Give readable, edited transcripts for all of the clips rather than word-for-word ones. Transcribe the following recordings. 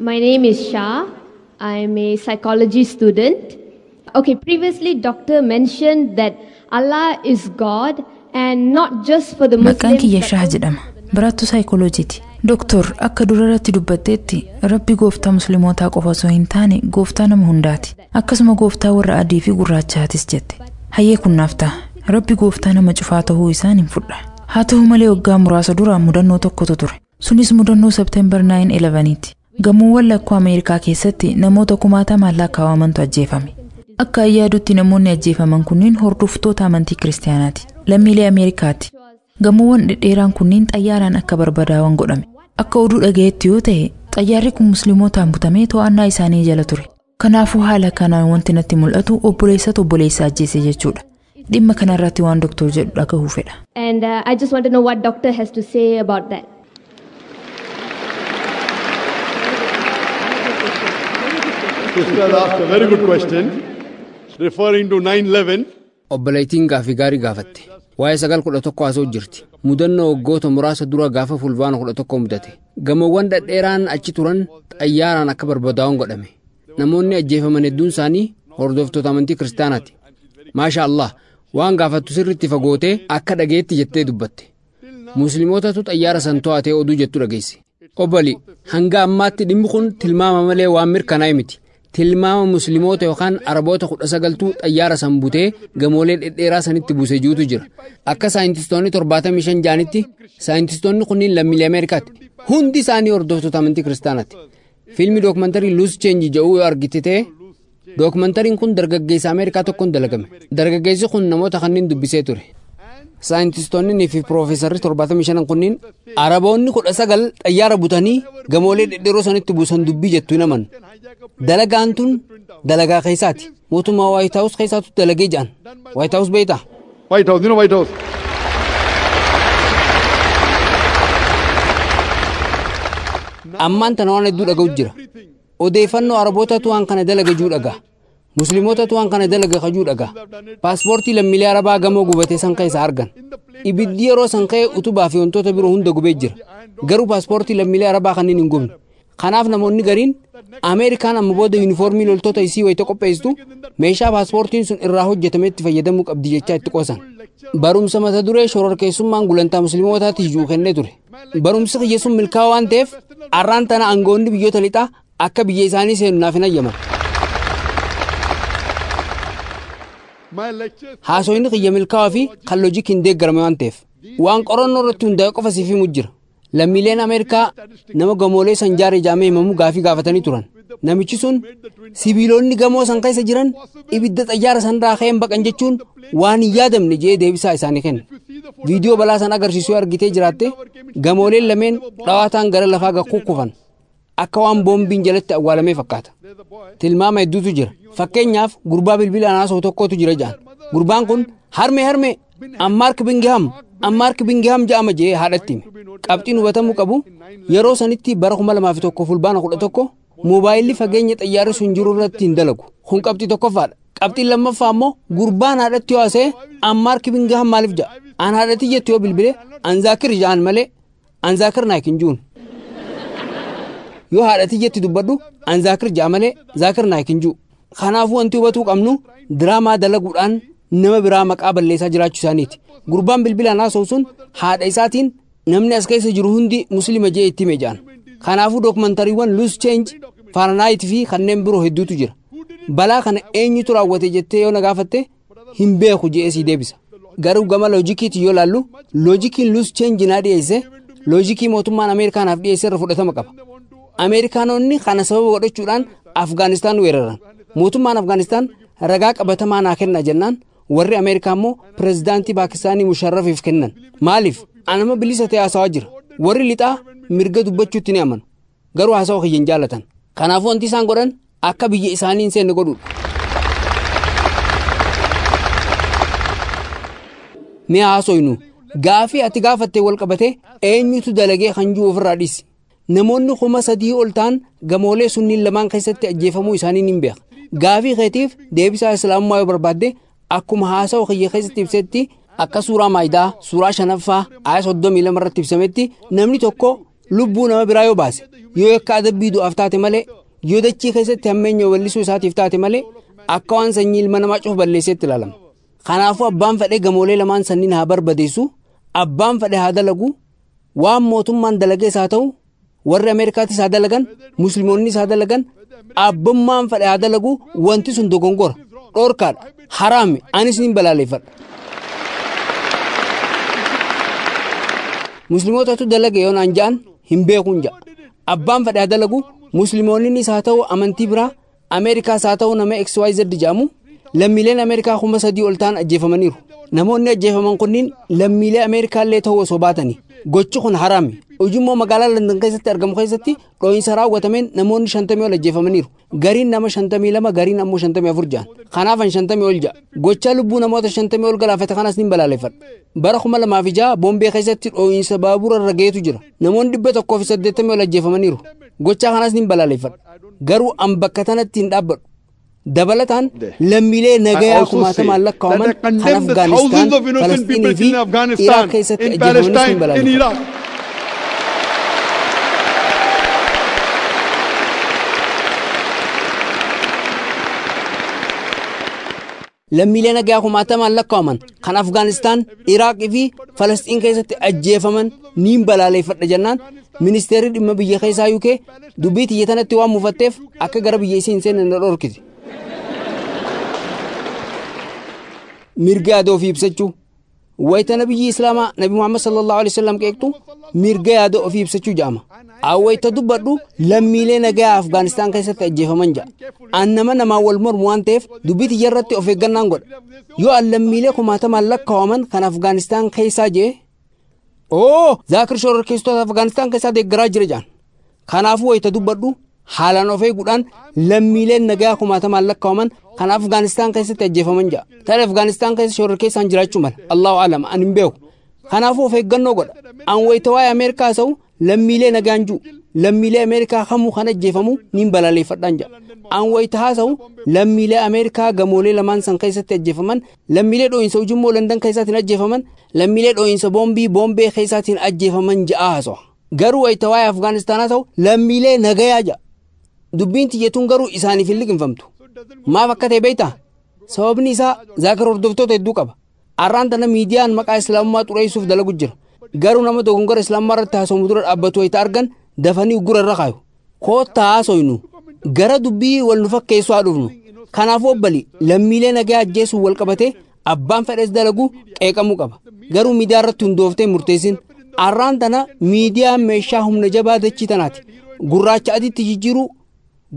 My name is Shah. I'm a psychology student. Okay, previously doctor mentioned that Allah is God and not just for the Maqaan Muslims. kiyya But Shaah jedhama. Barattuu saayikolojiiti. Doktor, akka dura irratti dubbatteetti Rabbi gooftaa musliimotaa qofa osoo hin taane gooftaa nama hundaati. Akkasuma gooftaa warra adii fi gurraachaatis jette. Hayyee kunnaaf ta'a. Rabbi gooftaa nama cufaa ta'uu isaan hin fudha. Haa ta'u malee waggaa muraasa dura mudannoo tokkotu ture. Sunis mudannoo September 9/11ti. Gamoowwan lakkoo Ameerikaa keessatti namoota kumaatamaan lakkaa'amantu ajjeefame. Akka yaadutti namoonni ajjeefaman kunneen hordoftoota amantii kiristaanaati. Lammiilee Ameerikaati. Gamoowwan dhedheeraan kunneen xayyaaraan akka barbadaa'an godhame. Akka oduu dhagayetti yoo ta'e, xayyaarri kun musliimotaan butamee to'annaa isaanii jala ture. Kanaafuu haala kanaan wanti natti mul'atu obboleessatu obboleessa ajjeese jechuudha. Dhimma kanarratti waan doktor jedhu dhagahuu fedha. And I just want to know what doctor has to say about that. Sister asked a very good question referring to 9/11. Obboleettiin gaafii gaarii gaafatte. Waa'ee 9/11 haasa'u jirti. Mudannoo waggoota muraasa dura gaafa fulbaana 11 mudate. Gamoowwan dhedheeraan achi turan xayyaaraan akka barbadaa'an godhame. Namoonni ajjeefaman hedduun isaanii hordoftoota amantii kiristaanaati. Maasha Allah, waan gaafattu sirriitti fagootee akka dhageetti jettee dubbatte. Musliimootatu xayyaara san to'atee oduu jettu dhageesse. Obbali, hanga ammaatti dhimmi kun tilmaama malee waan mirkanaa'e miti. Tilmaama musliimoota yookaan araboota 19tu xayyaara san butee gamoolee dhedheeraa sanitti buuse jirutu jira. Akka saayintistoonni 75 jaanitti saayintistoonni kunniin lammiilee Ameerikaati. Hundi isaanii hordoftoota amantii kiristaanaati. Fiilmi dookumantarii Loose Change jedhu yoo argite ta'e dookumantariin kun dargaggeessa Ameerikaa tokkoon dalagame. Dargaggeessi kun namoota kanneen dubbisee ture. Saayintistoonni fi piroofeesarri 75 kunniin araboonni 19 xayyaara butanii gamoolee dhedheeroo sanitti buusan dubbii jettu hin amanu. Dalagaan tun dalagaa keessaati. Mootummaa White House keessaatu dalagee jedhan. White House beektaa? White House, you know White House. Ammaan tana waan hedduu dhaga'u jira. Odeeffannoo arabootatu waan kana dalaga juu dhagaa. Musliimootatu waan kana dalaga kajuu dhagaa. Paaspoortii lammiilee arabaa gamoo gubatee san keessa argan. Ibiddi yeroo san ka'e utubaa fi wantoota biroo hunda gubee jira. Garuu paaspoortii lammiilee arabaa kanneen hin gubne. Kanaaf namoonni gariin Ameerikaan amma booda yuunifoormii loltoota isii wayita qopheessitu meeshaa paaspoortiin sun irraa hojjetame itti fayyadamuu qabdi jechaa itti qoosan. Barumsa mata duree shororkeessummaan gulantaa musliimootaatti juu kennee ture. Barumsi kiyya sun milkaa'aa waan ta'eef arraan tana aangoonni biyyoota lixaa akka biyya isaanii seenu naaf hin hayyaman. My lectures Haasoyni kiyya milkaa'aa fi kan loojikiin deeggarame waan ta'eef waan qorannoo irratti hundaa'e qofa siif himu jira. Lammiileen Ameerikaa nama gamoolee san jaare jaamee himamu gaafii gaafatanii turan. Namichi sun sibiilonni gamoo san keessa jiran ibidda xayyaara sanarraa ka'een baqan jechuun waan hin yaadamne jedhee deebisaa isaanii kenne. Viidiyoo balaa san agarsiisu yoo argitee jiraatte gamooleen lameen dhawaataan gara lafaa gad kukkufan. Akka waan boombiin jalatti awwaalamee fakkaata. Tilmaama hedduutu jira. Fakkeenyaaf gurbaa bilbilaan haasa'u tokkotu jira jedhan. Gurbaan kun harmee harmee Ammaark Bingiham Ammaark Bingiham jedhama jedhee haadhatti hime. Qabxiin hubatamuu qabu yeroo sanitti bara 2001 fulbaana 11 moobaayilli fageenya xayyaarri sun jiru irratti hin dalagu. Kun qabxii tokkoffaadha. Qabxiin lammaffaa immoo gurbaan haadhatti yoo haasa'e Ammaark Bingiham maaliif jedha? An haadhatti jettu yoo bilbile Anzaakir jedhan malee Anzaakir Naayik hin jiruun. Yoo haadhatti jetti dubbadhu Anzaakir jedha malee Zaakir Naayik hin jiru. Kanaafuu wanti hubatuu qabnu diraamaa dalaguudhaan nama biraa maqaa balleessaa jiraachuu isaaniiti. Gurbaan bilbilaan haasa'u sun haadha isaatiin namni as keessa jiru hundi musliima jee itti hime jedhan. Kanaafuu dookumantariiwwan Loose Change, Fahrenheit fi kanneen biroo hedduutu jira. Balaa kana eenyutu raawwate jettee yoo na gaafatte hin beeku jedhee sii deebisa. Garuu gama loojikiitiin yoo laallu loojikiin Loose Change naa dhiyeesse loojikii mootummaan Ameerikaa naaf dhiyeesse irra fudhatama qaba. Ameerikaanonni kana sababa godhachuudhaan Afgaanistaan weeraran. Mootummaan Afgaanistaan ragaa qabatamaa naa kenna jennaan warri Ameerikaa immoo pirezidaantii Paakistaanii Musharrafiif kennan. Maaliif? Anama bilisa ta'e haasawaa jira. Warri lixaa mirga dubbachuutti ni amanu. Garuu haasawa kiyya hin jaallatan. Kanaafuu wanti isaan godhan akka biyya isaanii hin seenne godhuudha. Mi'a haasoynu gaafii ati gaafattee wal qabatee eenyutu dalagee kan jiru ofirraa dhiisi. Namoonni 3000 ol ta'an gamoolee sunniin lamaan keessatti ajjeefamuu isaanii ni beeka. Gaafii keetiif deebisaa islaamummaa yoo barbaadde akkuma haasawa kiyya keessatti ibsetti akka suuraa maayidaa suuraa 5ffaa aaya 32 irratti ibsametti namni tokko lubbuu nama biraa yoo baase Yoo akka adabbii du'aaf taate malee, yoo dachii keessatti hammeenya wallisuu isaatiif taate malee, akka waan sanyii ilma namaa cufa balleesseetti ilaalama. Kanaafuu abbaan fedhe gamoolee lamaan sanniin haa barbadeessu, abbaan fedhe haa dalagu, waan mootummaan dalagees haa ta'u, warri Ameerikaattis haa dalagan, Musliimoonnis haa dalagan, abbummaan fedhe haa dalagu, wanti sun dogongora, dhorkaadha, haraami, anis nin balaaleffadha. Musliimootatu dalage yoo naan ja'an hin beekuun ja'a. Abbaan fedhe haa dalagu, Musliimoonnis haa ta'u amantii biraa, Ameerikaas haa ta'u nama XYZ jedhamu, lammiileen Ameerikaa 3000 ol ta'an ajjeefamaniiru. Namoonni ajjeefaman kunniin lammiilee Ameerikaa illee ta'uu osoo baatanii. Gochi kun haraami. Ujummoo magaalaa London keessatti argamu keessatti dhoo'insa raawwatameen namoonni 50 ol ajjeefamaniiru. Gariin nama 52, gariin ammoo 54 ja'an. Kanaaf an 50 ol ja'a. Gochaa lubbuu namoota 50 ol galaafate kanas nin balaaleffadha. Bara 2006 Bombee keessatti dhoo'insa baabura irra ga'eetu jira. Namoonni 180 ol ajjeefamaniiru. Gochaa kanas nin balaaleffadha. Garuu an bakka tanatti hin dhaabbadhu. Dabalataan lammiilee nagayaa kumaatamaan lakkaa'aman kan Afgaanistaan, Falasxiinii fi Iraaq keessatti ajjeefamanis hin balaaleffadha. Lammiilee nagayaa kumaatamaan lakkaa'aman kan Afgaanistaan, Iraaqii fi Falasxiin keessatti ajjeefaman niin balaaleffadha jennaan ministeerri dhimma biyya keessaa UK dubbii tiyya tanatti waan mufatteef akka gara biyya isii hin seenne na dhorkite. Mirga yaada ofii ibsachuu. Wayita nabiyyi Islaamaa Nabi Muhammad sallallahu alaihi wasallam qeeqxu mirga yaada ofii ibsachuu jedhama. Wayita dubbadhu lammiilee nagayaa Afgaanistaan keessatti ajjeefaman jedha. An nama namaan wal mormu waan ta'eef dubbii tiyya irratti of eeggannaan godha. Yoo an lammiilee kumaatamaan lakkaa'aman kan Afgaanistaan keessaa jee oo Zaakir shororkeessitoota Afgaanistaan keessaa deeggaraa jira jedhan. Kanaafuu wayita dubbadhu haalaan of eeguudhaan lammiileen nagayaa kumaatamaan lakkaa'aman kan Afgaanistaan keessatti ajjeefaman jedha. Tarii Afgaanistaan keessa shororkeessaan jiraachuu mala. Allahu alam an hin beeku. Kanaafuu of eeggannoo godha. An wayita waa'ee Ameerikaa haasa'u lammiilee nagaan jiru. Lammiilee Ameerikaa kamuu kan ajjeefamu niin balaaleffadhaan jedha. An wayita haasa'u lammiilee Ameerikaa gamoolee lamaan san keessatti ajjeefaman, lammiilee dhoo'insa ujummoo London keessaatiin ajjeefaman, lammiilee dhoo'insa boombii Boombee keessaatiin ajjeefaman ja'a haasawa. Garuu wayita waa'ee Afgaanistaan haasa'u lammiilee nagayaa ja'a. Dubbiin tiyyatuun garuu isaaniif hin liqimfamtu. Maaf akka ta'e beektaa? Sababni isaa Zaakir hordoftoota hedduu qaba. Arraan tana miidiyaan maqaa Islaamummaa xureessuuf dalagu jira. Garuu nama dogongora Islaamummaa irratti haasawu dura dhaabbatu wayita argan dafanii uggura irra kaayu. Koottaa haasoynu gara dubbii wal nu fakkeessu haa dhufnu. Kanaafuu obbali lammiilee nagaa ajjeesuun wal qabatee abbaan fedhes dalagu qeeqamuu qaba. Garuu miidiyaa irratti hundooftee murteessin. Arraan tana miidiyaan meeshaa humna jabaa dachii tanaati. Gurraacha adiitti jijjiiruu,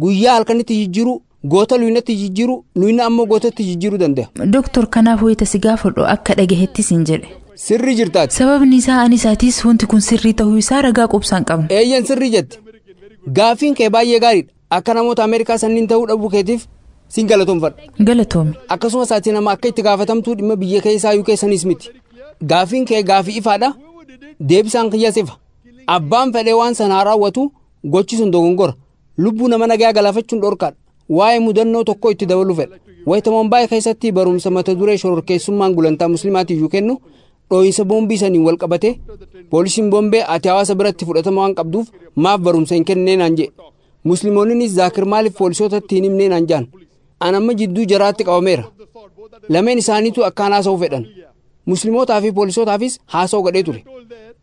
guyyaa halkanitti jijjiiruu, goota luyinatti jijjiiruu, luyina ammoo gootatti jijjiiruu danda'a. Doktor kanaaf wayita si gaafadhu akka dhagahettis hin jedhe. Sirrii jirtaati. Sababni isaa ani isaatis wanti kun sirrii ta'uu isaa ragaa qubsaan qabna. Eeyyan sirrii jette. Gaaffiin kee baay'ee gaariidha. Akka namoota Ameerikaa sanniin ta'uu dhabuu keetiif sin galatoomfadha. Galatoomi. Akkasumas ati nama akka itti gaafatamtuu dhimma biyya keessaa UK saniis miti. Gaaffiin kee gaafii ifaadha. Deebisaan kiyya sifa. Abbaan fedhee waan sanaa raawwatu gochi sun dogongora. Lubbuu nama nagaa galaafachuun dhorkaadha. Waa'ee mudannoo tokko itti dabaluu fedha. Wayita Mombaay keessatti barumsa mata duree shororkeessummaan gulantaa musliimaatiif kennu dhoo'insa boombii saniin wal qabate poolisiin Bombee ati hawaasa biratti fudhatama waan qabduuf maaf barumsa hin kennee naan jedhe. Musliimoonnis Zaakir maaliif poolisootatti hin himnee naan jedhan. An amma jidduu jaraatti qabameera. Lameen isaaniitu akkaan haasa'uu fedhan. Muslimootaa fi poolisootaafis haasa'uu gadhee ture.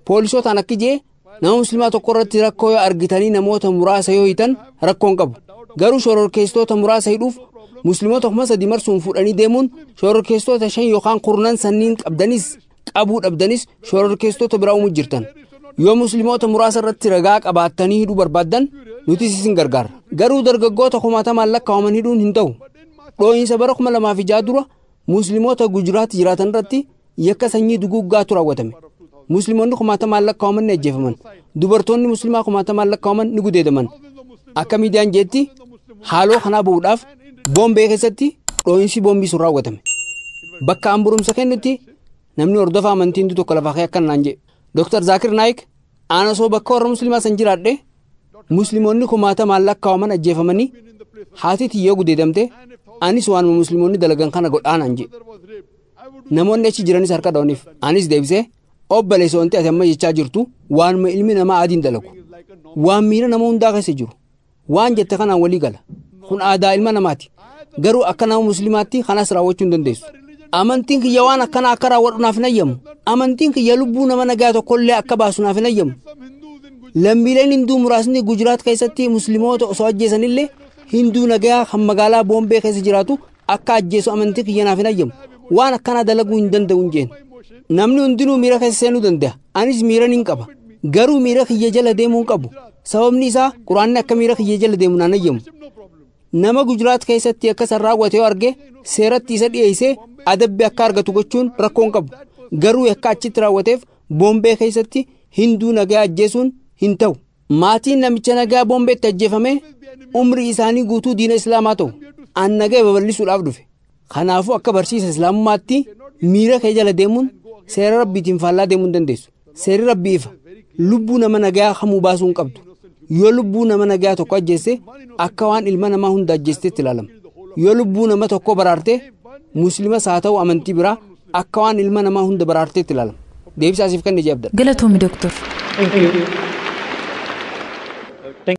Poolisootaan akki jee nama musliimaa tokko irratti rakkoo yoo argitanii namoota muraasa yoo hiitan rakkoon qabu. Garuu shororkeessitoota muraasa hidhuuf musliimoota 3000 marsuun fuudhanii deemuun shororkeessitoota 5 yookaan 10 sanniin qabdanis qabuu dhabdanis shororkeessitoota biraa uumuu jirtan. Yoo musliimoota muraasa irratti ragaa qabaattanii hidhuu barbaaddan nutis isin gargaarra. Garuu dargaggoota kumaatamaan lakkaa'aman hidhuun hin ta'u. Dhoo'insa bara 2006 dura musliimoota Gujuraat jiraatan irratti yakka sanyii duguuggaatu raawwatame. Musliimoonni kumaatamaan lakkaa'aman ni ajjeefaman. Dubartoonni musliimaa kumaatamaan lakkaa'aman ni gudeedaman. Akka miidiyaan jeetti haaloo kanaa bahuudhaaf Boombee keessatti dhoo'insi boombii sun raawwatame. Bakka an barumsa kennutti namni hordofaa amantii hinduu tokko lafaa ka'ee akkana naan jedhe. Dr. Zaakir Naayik aan osoo bakka warra musliimaa san jiraadhe musliimoonni kumaatamaan lakkaa'aman ajjeefamanii haati tiyyoo gudeedamte anis waanuma musliimoonni dalagan kana godhaa naan jedhe. Namoonni achi jiranis harka dha'aniif anis deebisee obboleessa wanti ati amma jechaa jirtu waanuma ilmi namaa adiin dalagu. Waan miira nama hundaa keessa jiru. Waan jette kanaan walii gala. Kun aadaa ilma namaati. Garuu akka nama musliimaatti kanas raawwachuu hin dandeessu. Amantiin kiyya waan akkanaa akka raawwadhu naaf hin ayyamu. Amantiin kiyya lubbuu nama nagaa tokkollee akka baasu naaf hin ayyamu. Lammiileen Hinduu muraasni Gujiraat keessatti musliimoota osoo ajjeesanillee, Hinduu nagaa kan magaalaa Boombee keessa jiraatu akka ajjeesu amantii kiyya naaf hin ayyamu. Waan akkanaa dalaguu hin danda'u hin jeen. Namni hundinuu miira keessa seenuu danda'a. Anis miira nin qaba. Garuu miira kiyya jala deemuu hin qabu. Sababni isaa Quraanni akka miira kiyya jala deemu naan ayyamu. Nama Gujiraat keessatti akka san raawwate yoo arge, seeratti isa dhiyeessee adabbi akka argatu gochuun rakkoo hin qabu. Garuu yakka achitti raawwateef Boombee keessatti Hinduu nagaa ajjeesuun hin ta'u. Maatiin namicha nagaa Boombeetti ajjeefame umrii isaanii guutuu diina Islaamaa ta'u. An nagaa babal'isuudhaaf dhufe. Kanaafuu akka barsiisa Islaamummaatti miira kee jala deemuun seera Rabbiitiin faallaa deemuu hin dandeessu. Seerri Rabbii ifa. Lubbuu nama nagaa kamuu baasuu hin qabdu. Yoo lubbuu nama nagaa tokko ajjeesse, akka waan ilma namaa hunda ajjeestetti ilaalama. Yoo lubbuu nama tokko baraarte, muslimas haa ta'u amantii biraa, akka waan ilma namaa hunda baraarteetti ilaalama. Deebisaa siif kenne jee abdadha. Galatoomi, Dooktor. Thank you.